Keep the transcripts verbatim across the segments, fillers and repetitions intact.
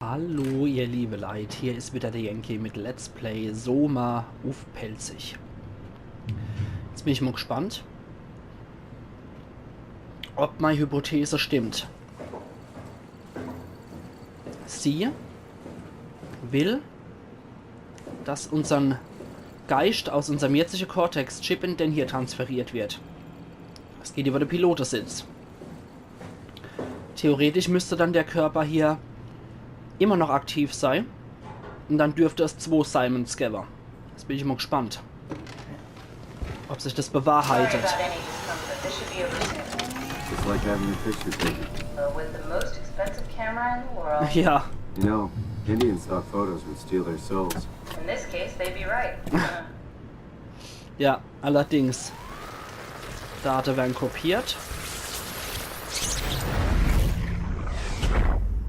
Hallo, ihr liebe Leit, hier is wieder der Yankee mit Let's Play Soma uff Pälzisch. Jetzt bin ich mal gespannt, ob meine Hypothese stimmt. Sie will, dass unsern Geist aus unserm jetzige Cortex-Chip in den hier transferiert wird. Das geht über den Pilotesitz. Theoretisch müsste dann der Körper hier immer noch aktiv sein. Und dann dürfte es zwei Simons geben. Jetzt bin ich mal gespannt, ob sich das bewahrheitet. It's like having your picture taken. With the most expensive camera in the world. Ja, You know, Indian stock photos would steal their souls. In this case, they'd be right. Ja, allerdings. Daten werden kopiert.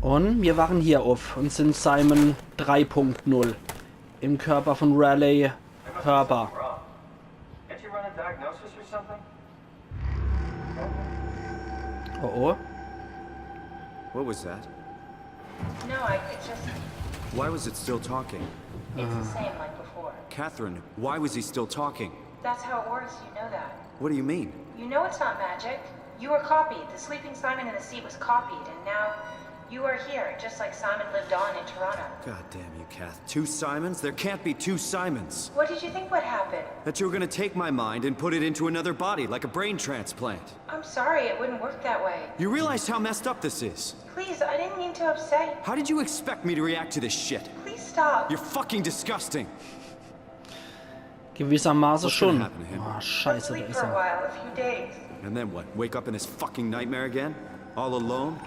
Und wir wachen hier auf und sind Simon drei Punkt null im Körper von Raleigh Herber. Can't you run a diagnosis or something? Oh oh. What was that? No, I it just Why was it still talking? it's the same like before. Catherine, why was he still talking? That's how it works. You know that. What do you mean? You know it's not magic. You were copied. The sleeping Simon in the sea was copied, and now you are here, just like Simon lived on in Toronto. God damn you, Kath. Two Simons? There can't be two Simons. What did you think would happen? That you were gonna take my mind and put it into another body, like a brain transplant. I'm sorry, it wouldn't work that way. You realize how messed up this is? Please, I didn't mean to upset. How did you expect me to react to this shit? Please stop. You're fucking disgusting. Gewissermaßen What's gonna schon. happen to him? Oh, scheiße, da Sleep is for a er. While, a few days. And then what? Wake up in this fucking nightmare again? All alone?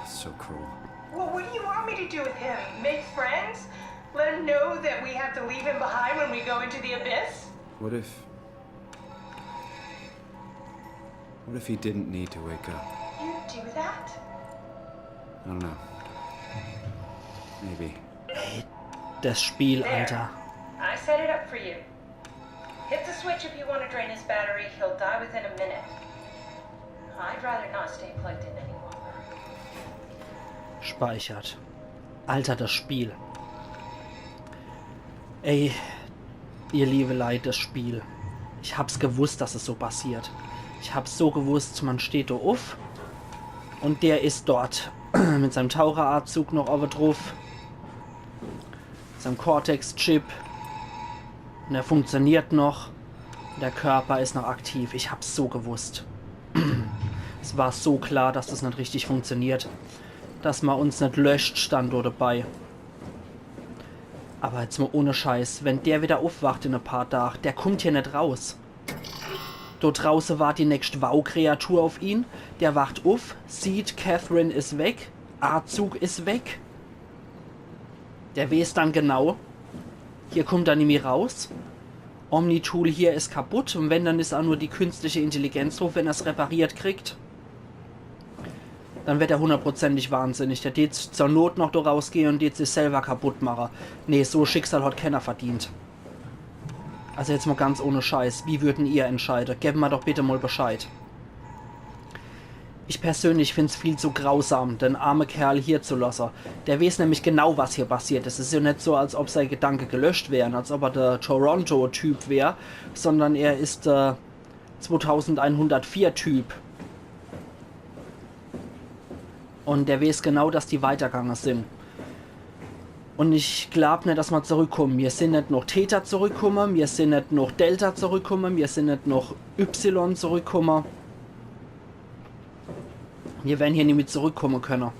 So cruel. Well, what do you want me to do with him? Make friends? Let him know that we have to leave him behind when we go into the abyss? What if. What if he didn't need to wake up? You do that? I don't know. Maybe. Das Spiel, Alter. I set it up for you. Hit the switch if you want to drain his battery. He'll die within a minute. I'd rather not stay plugged in any longer. Speichert. Alter, das Spiel. Ey, ihr liebe Leit, das Spiel. Ich hab's gewusst, dass es so passiert. Ich hab's so gewusst, man steht do uff und der is dort mit seinem Taucheranzug noch owwe druff. Seinem Cortex-Chip. Und er funktioniert noch. Der Körper is noch aktiv. Ich hab's so gewusst. Es war so klar, dass das net richtig funktioniert. Dass ma uns net löscht, stand do dabei. Aber jetzt mal ohne Scheiß, wenn der wieder uffwacht in e paar Tag, der kummt hier net raus. Do drauße wart die nächst Wow-Kreatur uff ihn, der wacht uff, sieht, Catherine is weg, Anzug is weg. Der weeß dann genau, hier kummt er nimmi raus. Omnitool hier is kaputt und wenn, dann is aa nur die künstliche Intelligenz druff, wenn er's repariert kriegt. Dann werd er hundertprozentig wahnsinnig. Der tät zur Not noch do rausgehe und tät sich selber kaputt mache. Nee, so Schicksal hat kenner verdient. Also jetzt mal ganz ohne Scheiß, wie würden ihr entscheide? Geben ma doch bitte mal Bescheid. Ich persönlich find's viel zu grausam, den arme Kerl hier zu lasse. Der weeß nämlich genau, was hier passiert is. Es is ja net so, als ob sei Gedanke gelöscht wären, als ob er der Toronto-Typ wär, sondern er is der zweitausendeinhundertvier-Typ. Und der weeß genau, dass die weitergange sin. Und ich glaub net, dass ma zurückkumme. Mir sin net noch Theta zurückkumme, mir sin net noch Delta zurückkumme, mir sin net noch Y zurückkumme. Mir werden hier nimmi zurückkumme könne.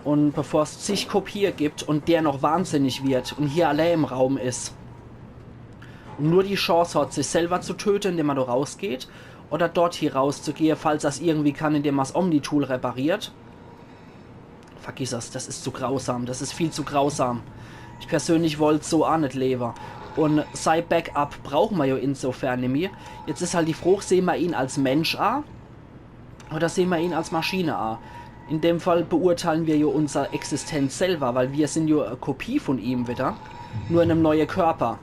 Und bevor's zig Kopp hier gibt und der noch wahnsinnig wird und hier allää im Raum is, und nur die Chance hat, sich selber zu töte, indem er do rausgeht, oder dort hier rauszugehe, falls er's irgendwie kann, indem er's Omnitool repariert. Vergiss es, das is zu grausam, das is viel zu grausam. Ich persönlich wollt so aa net lewe. Und sei Backup brauche ma jo insofern nimmi. Jetzt is halt die Froch, sehe ma ihn als Mensch aa oder sehe ma ihn als Maschine aa? In dem Fall beurteilen wir jo unser Existenz selber, weil wir sin jo e Kopie von ihm wieder, nur in nem neue Körper.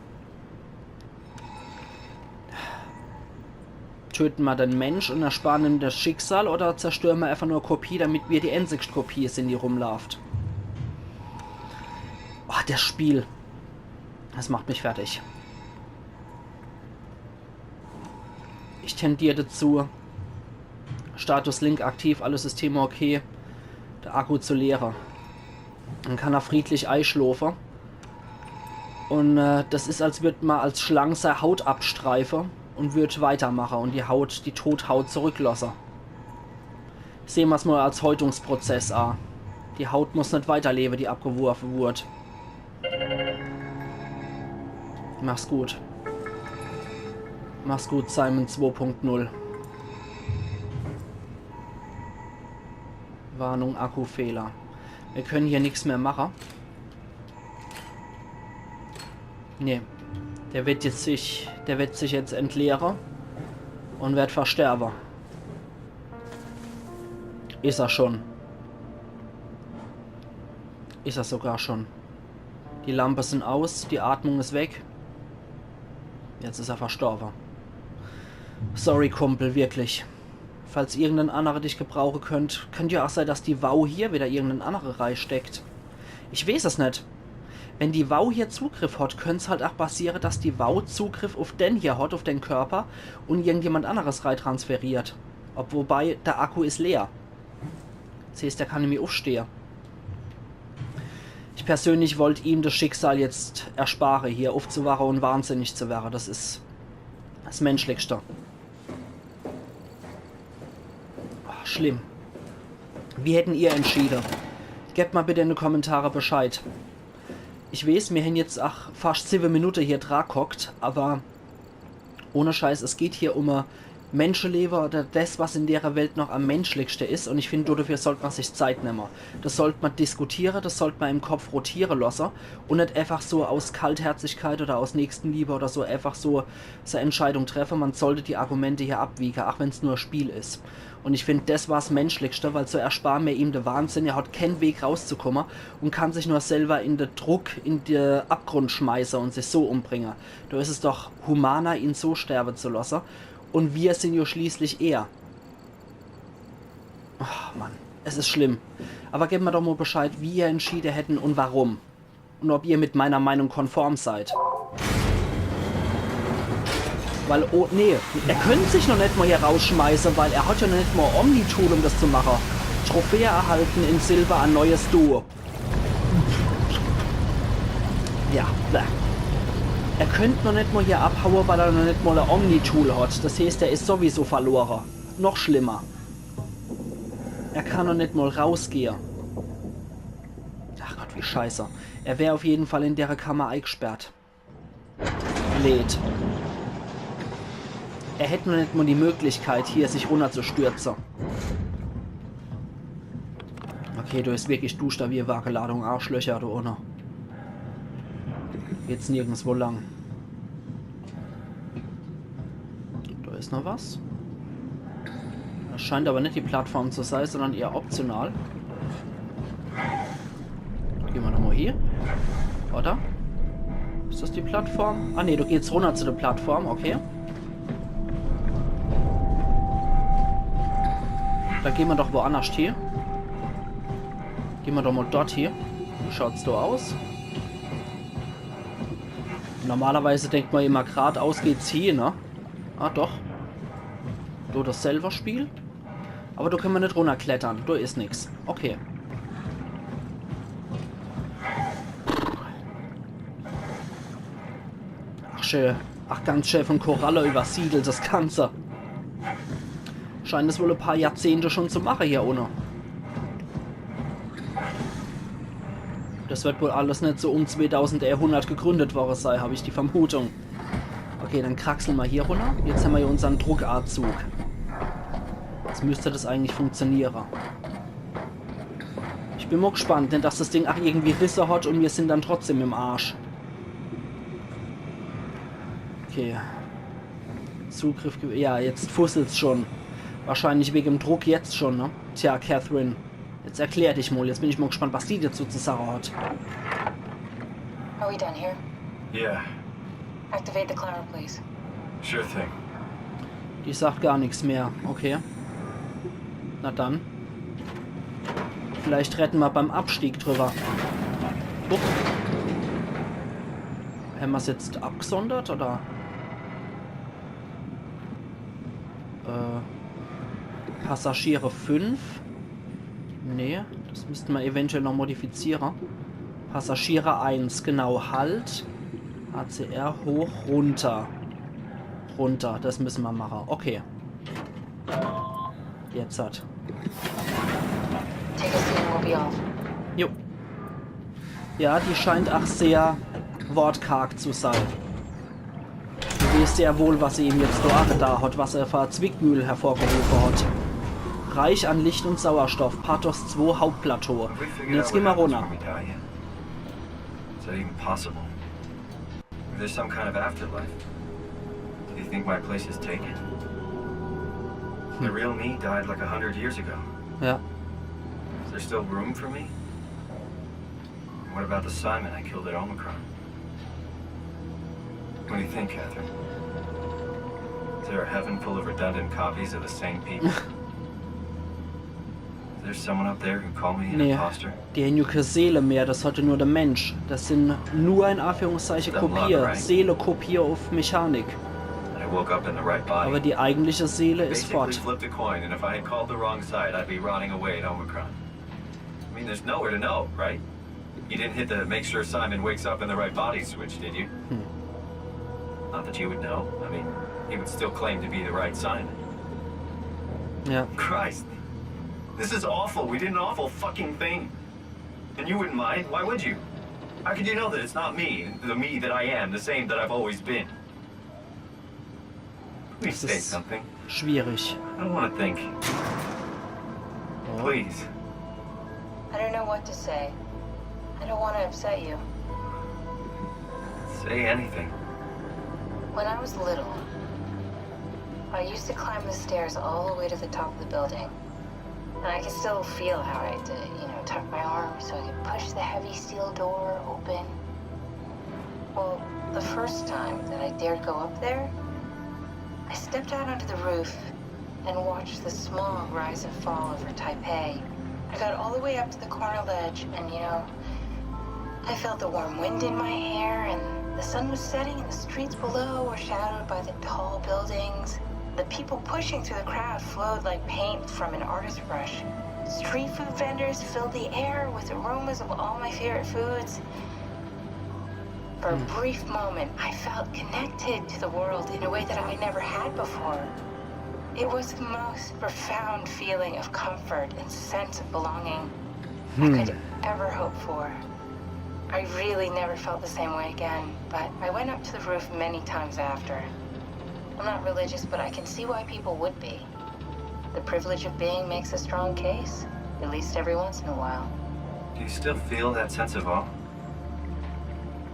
Töte mer den Mensch un erspare em des Schicksal oder zerstöre mer einfach nur e Kopie, damit mir die änzigst Kopie sin, die rumlaaft? Oh, des Spiel. Des macht mich fertig. Ich tendier dazu. Status Link aktiv, alle Systeme okay. De Akku zu leere. Dann kann er friedlich eischlofe. Un äh, des is, als würd mer als Schlang sei Haut abstreife un würd weitermache un die Haut, die Tothaut zurücklosse. Sehe mer's mol als Häutungsprozess a. Die Haut muss net weiterlewe, die abgeworfe wurd. Mach's gut. Mach's gut, Simon zwei Punkt null. Warnung, Akkufehler. Mir kenne hier nix mehr mache. Nee. Der werd jetzt sich, der werd sich jetzt entleere un werd versterbe. Is er schon. Is er sogar schon. Die Lampe sin aus, die Atmung is weg. Jetzt is er verstorbe. Sorry, Kumpel, wirklich. Falls irgenden annere dich gebrauche könnt, könnt jo ach sei, dass die WAU hier wieder irgenden annere reisteckt. Ich weeß es net. Wenn die WAU hier Zugriff hat, könnt's halt ach passiere, dass die WAU Zugriff uff den hier hat, uff den Körper, un irgendjemand anneres reitransferiert. Ob, wobei, der Akku is leer. Des heeßt, der kann nimmi uffstehe. Ich persönlich wollt ihm des Schicksal jetzt erspare, hier uffzuwache un wahnsinnig zu werre. Des is des Menschlichste. Ah, schlimm. Wie hätten ihr entschiede? Gebt mol bitte in de Kommentare Bescheid. Ich weeß, mir hän jetzt ach fascht siwwe Minute hier dra ghockt, awwer ohne Scheiß, es geht hier um e Menschelewe oder des, was in dere Welt noch am menschlichste is. Un ich find, dodefür sollt mer sich Zeit nemme. Des sollt mer diskutiere, des sollt mer im Kopf rotiere losse un net einfach so aus Kaltherzigkeit oder aus Nächstenliebe oder so einfach so sei Entscheidung treffe. Mer sollt die Argumente hier abwiege, ach wenn's nur e Spiel is. Un ich find, des war's Menschlichste, weil so erspare mer ihm de Wahnsinn, er hat keen Weg rauszukomme un kann sich nur selwer in de Druck, in de Abgrund schmeiße un sich so umbringe. Do is es doch humaner, ihn so sterbe zu losse. Un mir sin jo schließlich er. Ach, Mann, es is schlimm. Awwer gebt mer doch mol Bescheid, wie ihr entschiede hätten un warum. Un ob ihr mit meiner Meinung konform seid. Weil, oh, nee, er könnt sich noch net mol hier rausschmeiße, weil er hat jo noch net mol Omni-Tool, um des zu mache. Trophäe erhalten in Silber, ein neues Duo. Ja, bäh. Er könnt noch net mol hier abhaue, weil er noch net mol e Omni-Tool hat. Des heeßt, er is sowieso verlore. Noch schlimmer. Er kann noch net mol rausgehe. Ach Gott, wie scheiße. Er wär uff jeden Fall in dere Kammer eigsperrt. Blöd. Er hätt noch net mol die Möglichkeit, hier sich runnerzustürze. Okay, do is wirklich duschter wie e Wageladung Arschlöcher do unne. Geht's nirgendswo lang. Do is noch was. Des scheint awwer net die Plattform zu sei, sondern eher optional. Gehn mer nochmol hier. Oder? Is des die Plattform? Ah nee, do geht's runner zu de Plattform, okay. Do gehn mer doch woannerscht hier. Gehn mer doch mol dort hier. Wie schaut's do aus? Normalerweis denkt mer immer, gradaus geht's hier, ne? Ah, doch. Do des selwer Spiel. Awwer do kenne mer net runnerklettere. Do is nix. Okay. Ach, schää. Ach, ganz schää vun Koralle iwwersiedelt, des Ganze. Scheint es wohl e paar Johrzehnte schun zu mache hier unne. Des werd wohl alles net so um zweedausendeihundert gegründet worre sei, hab ich die Vermutung. Okay, dann kraxle mer hier runner. Jetzt hämmer hier unsern Druckazug. Jetzt müsst des eigentlich funktioniere. Ich bin mol gspannt, net dass des Ding ach irgendwie Risse hat un mir sin dann trotzdem im Arsch. Okay. Zugriff ge-, ja, jetzt fusselt's schun. Wahrscheinlich wegem Druck jetzt schun, ne? Tja, Catherine. Jetzt erklär dich mol. Jetzt bin ich mol gspannt, was die dezu zu sage hat. Are we done here? Yeah, Activate the climber, please. Sure thing. Die sagt gar nix mehr. Okay. Na dann. Vielleicht redde mer beim Abstieg drüber. Huch. Hämmer's jetzt abgsondert, oder? Äh, Passagiere fünf. Nee, das müsste mer eventuell noch modifiziere. Passagiere eins, genau. Halt. A C R hoch, runter. Runter, das müsse mer mache. Okay. Jetzt hat. Take a seat and we'll be off. Jo. Ja, die scheint ach sehr wortkarg zu sei. Du weescht sehr wohl, was se ihm jetzt do agetan hat, was er für e Zwickmühl hervorgerufe hat. Reich an Licht und Sauerstoff, Pathos zwei Hauptplateau. Have we figured Und jetzt out gehn what mer happens runner. When we die yet? Is that even possible? If there's some kind of afterlife, do you think my place is taken? The real me died like a hundred years ago. Ja. Is there still room for me? What about the Simon I killed at Omicron? What do you think, Catherine? Is there a heaven full of redundant copies of the same people? Is there someone up there who called me an Nee. Imposter? Die hänn jo kee Seele mehr, das hat jo nur de Mensch. Das sin nur in Anführungszeiche Kopie, Seelekopie uff Mechanik. And I woke up in the right body. Aber die eigentliche Seele is Basically fort. Flipped a coin, and if I had called the wrong side, I'd be rotting away at Omicron. I mean, there's nowhere to know, right? You didn't hit the make sure Simon wakes up in the right body switch, did you? Not that you would know. I mean, he would still claim to be the right Simon. Ja. Christ, this is awful. We did an awful fucking thing. And you wouldn't mind? Why would you? How could you know that it's not me, the me that I am, the same that I've always been? Please This say is- something. Schwierig. I don't want to think. Oh. Please. I don't know what to say. I don't want to upset you. Say anything. When I was little, I used to climb the stairs all the way to the top of the building. And I can still feel how I had to, you know, tuck my arms so I could push the heavy steel door open. Well, the first time that I dared go up there, I stepped out onto the roof and watched the smog rise and fall over Taipei. I got all the way up to the corner ledge, and, you know, I felt the warm wind in my hair, and the sun was setting, and the streets below were shadowed by the tall buildings. The people pushing through the crowd flowed like paint from an artist's brush. Street food vendors filled the air with aromas of all my favorite foods. For a brief moment, I felt connected to the world in a way that I never had before. It was the most profound feeling of comfort and sense of belonging I could ever hope for. I really never felt the same way again, but I went up to the roof many times after. I'm not religious, but I can see why people would be. The privilege of being makes a strong case, at least every once in a while. Do you still feel that sense of awe?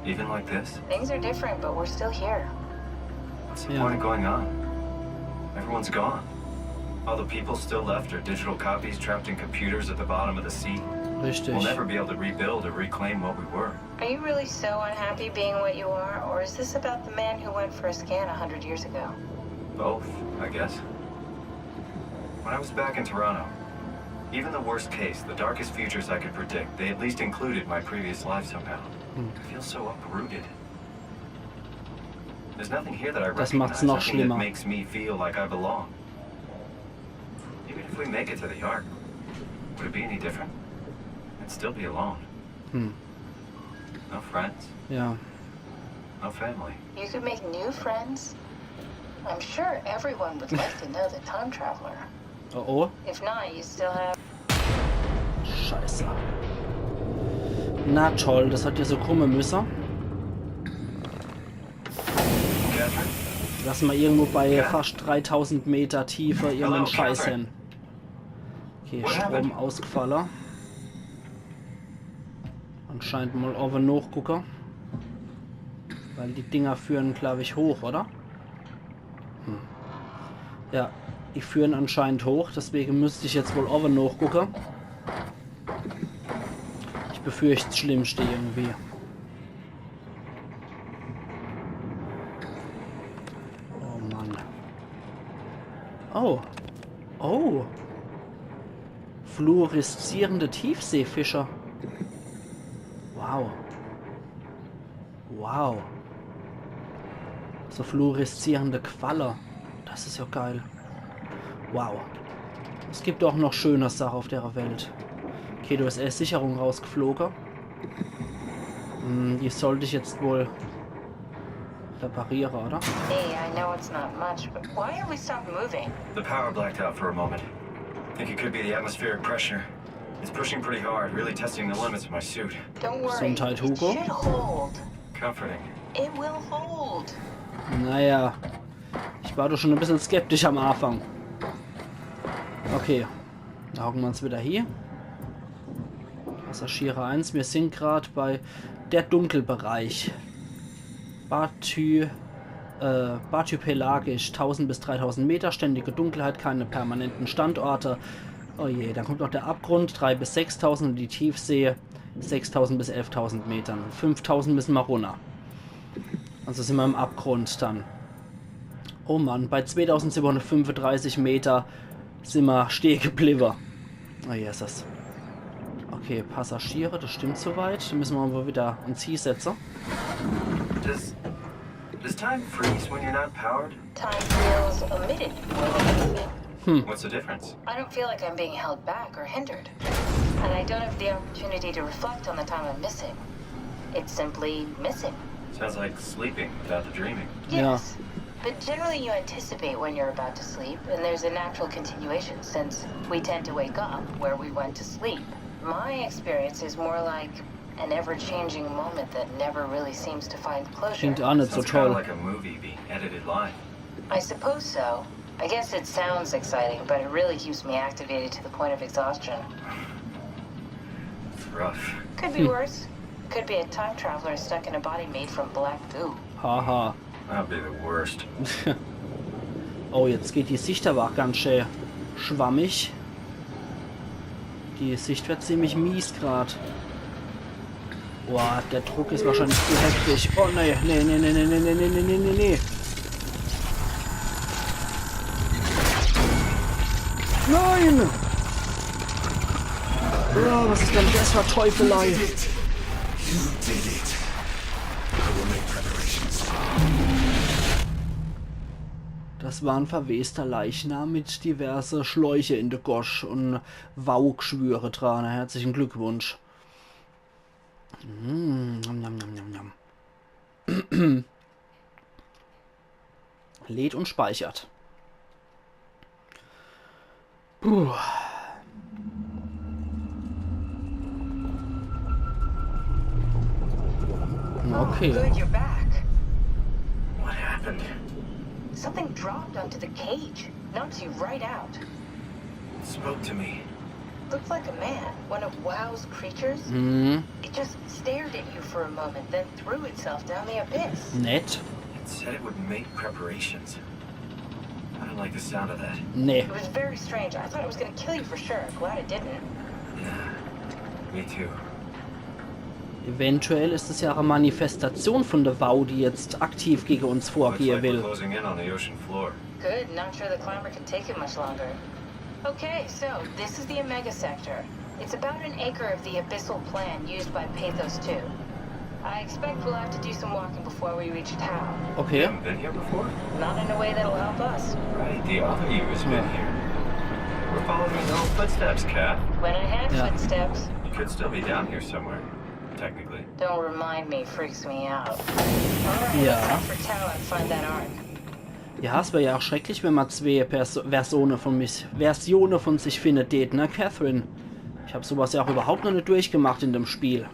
Even like this? Things are different, but we're still here. What's the Yeah. point of going on? Everyone's gone. All the people still left are digital copies trapped in computers at the bottom of the sea. We'll Richtig. Never be able to rebuild or reclaim what we were. Are you really so unhappy being what you are, or is this about the man who went for a scan a hundred years ago? Both, I guess. When I was back in Toronto, even the worst case, the darkest futures I could predict, they at least included my previous life somehow. I feel so uprooted. There's nothing here that I Das recognize, macht's noch nothing schlimmer. That makes me feel like I belong. Even if we make it to the Ark, would it be any different? I'd still be alone. Hm. No friends, Ja. no family. You could make new friends. I'm sure everyone would like to know the time traveler. Oh oh. If not, you still have. Scheiße. Na toll, das hat jo so kumme müsse. Catherine? Dass mer irgendwo bei fast dreitausend Meter Tiefe irgenden Hello, Scheiß Catherine. Hen. Okay, Strom ausgefalle. Anscheinend mol owwe nochgucke. Weil die Dinger führen, glaub ich, hoch, oder? Hm. Ja, die führen anscheinend hoch, deswege müsst ich jetzt wohl owwe nochgucke. Ich befürcht das Schlimmste irgendwie. Oh Mann. Oh. Oh. Fluoreszierende Tiefseefische. Wow. Wow. So fluoreszierende Qualle. Das is ja geil. Wow. Es gibt auch noch schöne Sache auf der Welt. Okay, do is e Sicherung rausgefloge. Hm, die sollt ich jetzt wohl repariere, oder? Hey, I know it's not much, but why have we stopped moving? The power blacked out for a moment. Think it could be the atmospheric pressure. It's pushing pretty hard, really testing the limits of my suit. Don't worry. Gesundheit, Hugo. It should hold. Comforting. It will hold. Naja, ich war doch schon e bissel skeptisch am Anfang. Okay, da hocken wir uns wieder hier. Passagiere eins, wir sind grad bei der Dunkelbereich. Bathy, äh, bathypelagisch, tausend bis dreitausend Meter, ständige Dunkelheit, keine permanenten Standorte. Oh je, dann kommt noch der Abgrund, drei bis sechstausend, und die Tiefsee, sechstausend bis elftausend Metern. Fünftausend müssen wir runter. Also sind wir im Abgrund dann. Oh Mann, bei zweitausendsiebenhundertfünfunddreißig Meter sind wir stehen geblieben. Oh Jesus. Okay, Passagiere, das stimmt soweit. Dann müssen wir mal wieder uns hiesetzen. Does does time freeze when you're not powered? Time feels omitted. What's the difference? I don't feel like I'm being held back or hindered. And I don't have the opportunity to reflect on the time I'm missing. It's simply missing. Sounds like sleeping without the dreaming. Yeah. Yes. But generally, you anticipate when you're about to sleep, and there's a natural continuation since we tend to wake up where we went to sleep. My experience is more like an ever changing moment that never really seems to find closure. Klingt auch nicht so Sounds kind of toll. Like a movie being edited live. I suppose so. I guess it sounds exciting, but it really keeps me activated to the point of exhaustion. It's rough. Could be worse. Could be a time traveler stuck in a body made from black goo. Haha. That'd be the worst. Oh, jetzt geht die Sicht aber auch ganz schön schwammig. Die Sicht wird ziemlich mies grad. Boah, der Druck ist wahrscheinlich zu heftig. Oh nee, nee, nee. Nein! Oh, was ist denn das für Teufelei? You did it. I will make preparations. Das war ein verwester Leichnam mit diverse Schläuche in der Gosch und Waugeschwüre dran. Herzlichen Glückwunsch. Mm, nom, nom, nom, nom, nom. Lädt und speichert. Puh. Okay. Good, you're back. What happened? Something dropped onto the cage. Knocks you right out. It spoke to me. Looked like a man, one of Wau's creatures. Hm, It just stared at you for a moment, then threw itself down the abyss. nett. It said it would make preparations. I don't like the sound of that. Nee. It was very strange. I thought it was gonna kill you for sure. Glad it didn't. Yeah, me too. Eventuell ist es ja auch eine Manifestation von der Wau, die jetzt aktiv gegen uns Looks vorgehen like we're will. Closing in on the ocean floor. Good, not sure the climber can take it much longer. Okay, so this is the Omega Sector. It's about an acre of the abyssal plan used by Pathos two. I expect we'll have to do some walking before we reach Tau. Okay. Haven't been here before? Not in a way that'll help us. Right, the other you has been here. We're following your own footsteps, Kath. When I had Yeah. footsteps, You could still be down here somewhere, technically. Don't remind me, freaks me out. Alright, Ja. let's head for Tau and find that ark. Ja, es wäre ja auch schrecklich, wenn man zwei Perso Versione von mich, Versione von sich findet, dät, ne, Catherine? Ich habe sowas ja auch überhaupt noch nicht durchgemacht in dem Spiel.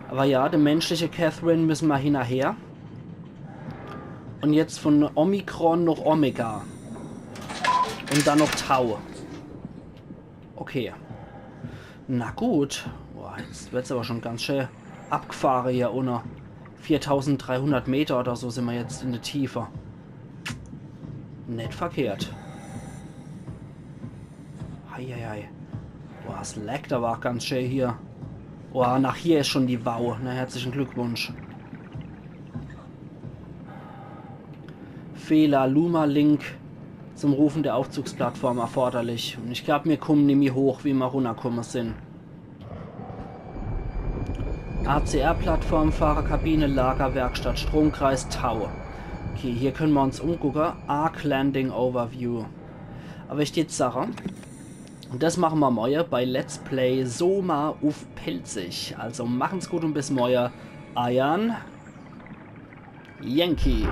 Aber ja, die menschliche Catherine müssen wir hinterher. Und jetzt von Omikron nach Omega. Und dann noch Tau. Okay. Na gut. Boah, jetzt wird's aber schon ganz schön abgefahren hier unne. Viertausenddreihundert Meter oder so sind wir jetzt in der Tiefe. Nicht verkehrt. Eieiei. Boah, es laggt aber auch ganz schön hier. Boah, nach hier ist schon die Wau. Na, herzlichen Glückwunsch. Fehler, Luma Link. zum Rufen der Aufzugsplattform erforderlich. Un ich glaab, mir kummen nimmi hoch, wie mer runnerkumme sin. A C R-Plattform, Fahrerkabine, Lagerwerkstatt, Stromkreis, Tau. Okay, hier kenne mer uns umgucke. Arc Landing Overview. Awwer ich dät sache, un des mache mer morje bei Let's Play Soma uff Pälzisch. Also machen's gut un bis morje. Eiern Yankee.